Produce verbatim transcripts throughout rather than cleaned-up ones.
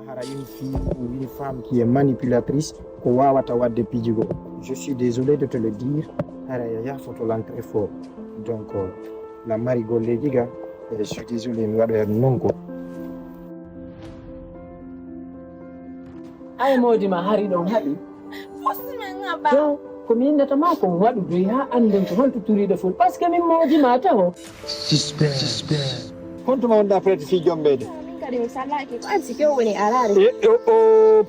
Hara une fille ou une femme qui est manipulatrice, ko wawata wadde pijigo. Je suis désolé de te le dire, hara ya yafoto lan très fort. Donc, euh, la mari golleji ga, eh, je suis désolé, mi waɗoya non ko. Ay moodi ma hari ɗon haɗi. Ɗo ko mi innata ma ko waɗu doy ha annden ko honto turiiɗo ful parce que min moodi ma taho. Honto ma wonda prête fii jombeede? Min kadi mi salaki ko ansi kew woni alaari. E o o.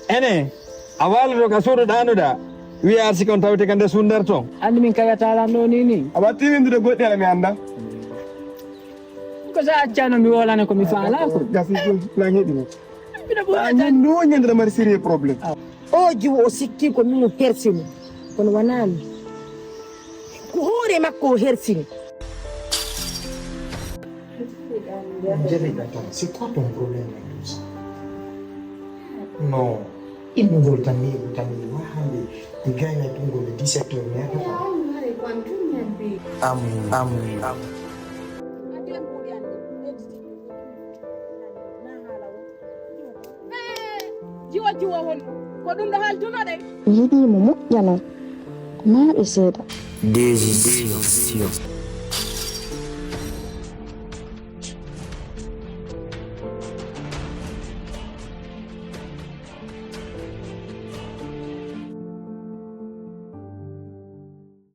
Ene a waaloto ka suudu ɗanuɗa. Wiya arsi kon tawte ka nde sundar ton. Anndi min kayatalan ɗo ni ni. A watti windude goɗɗi ala mi annda. Ko sa accano mi wolane ko mi faala ko. Gasi lan heɗi mo. Mbiɗa Ñande o ñande mari sérieux problème. O jiwo o sikki ko min hersini kono wonani ko hoore makko o hersini. C'est quoi ton problème avec tout ça? Non. Immugol tan neeɓu tan ni wa hande mi gayna tungol e dix-sept heures mi yahata. Am am am. Jiwo jiwo hon ko ɗum ɗo haalduno ɗen. Mi yiɗi mo moƴƴa non ko maaɓe seeɗa. Décision.